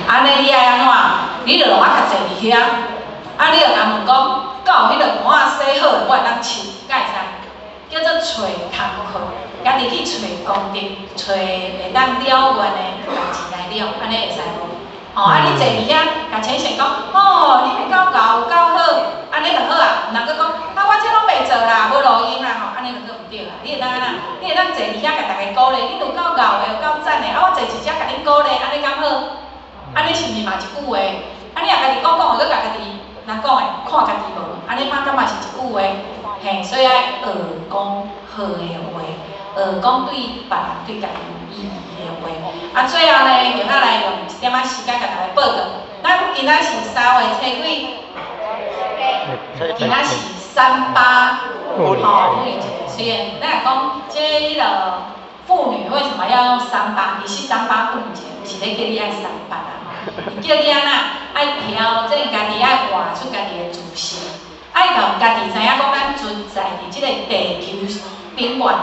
按呢你愛按怎？你就予我較坐佇遐，啊，你就共問講，敢有彼个盤仔洗好的，我會當試，敢會使？叫做揣工課，家己去揣功德，揣會當了願的代誌來了，按呢會使無？吼，啊，你坐佇遐，共淺顯講，哦，你會夠𠢕，有夠好，按呢就好啊。毋通閣講，啊，我這攏袂做啦，無路用啦，吼，按呢就閣毋對啊。你會當按怎？你會當坐佇遐共逐家鼓勵，恁有夠𠢕的，有夠讚的，啊，我坐佇遮共恁鼓勵，按呢敢好？按呢是毋是嘛一句話？啊，你若家己講講，閣共家己若講的，看家己無，按呢嘛敢嘛是一句話？嘿，所以愛學講好的話，學講對別人對家己有意義的話。啊，最後呢，就仔來用一點仔時間共大家報告。咱今仔是三月初幾？今仔是三八吼婦女節。雖然咱若講這彼个婦女為什麼要用三八？其實三八婦女節毋是咧叫你愛三八啦吼，叫你按怎愛調整家己，愛活出家己的自信，愛予家己知影講咱存在佇這個地球頂懸。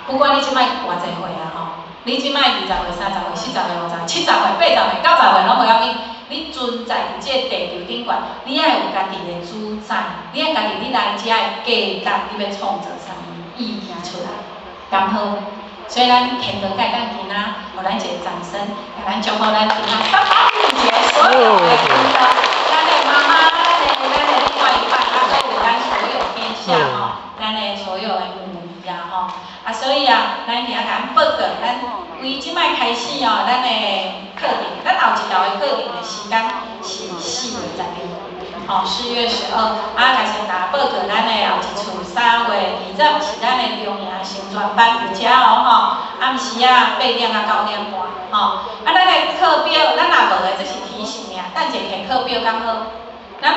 不管你這擺偌濟歲啊吼，你這擺20歲、30歲、40歲、50歲、70歲、80歲、90歲攏無要緊，你存在佇這個地球頂懸，你愛有家己的主宰，你愛家己你來遮的價值，你欲創造啥物意義出來，敢好？所以咱天堂會當今仔，予咱一个掌聲，共咱祝福咱今仔三八婦女節所有的朋友，咱的媽媽，咱的另外一半，啊，閣有咱所有天下吼，咱的所有的母儀啊吼，啊，所以啊，咱今仔共咱報告，咱為這擺開始哦，咱的課程，咱後一道的課程的時間是4月12，吼，4月12，啊，共先大家報告，咱的後一次3月20是咱的中營成全班佇遮哦吼，暗時仔8點到9點半，吼，啊，咱的課表咱若無的，這是提醒爾，等者摕課表敢好？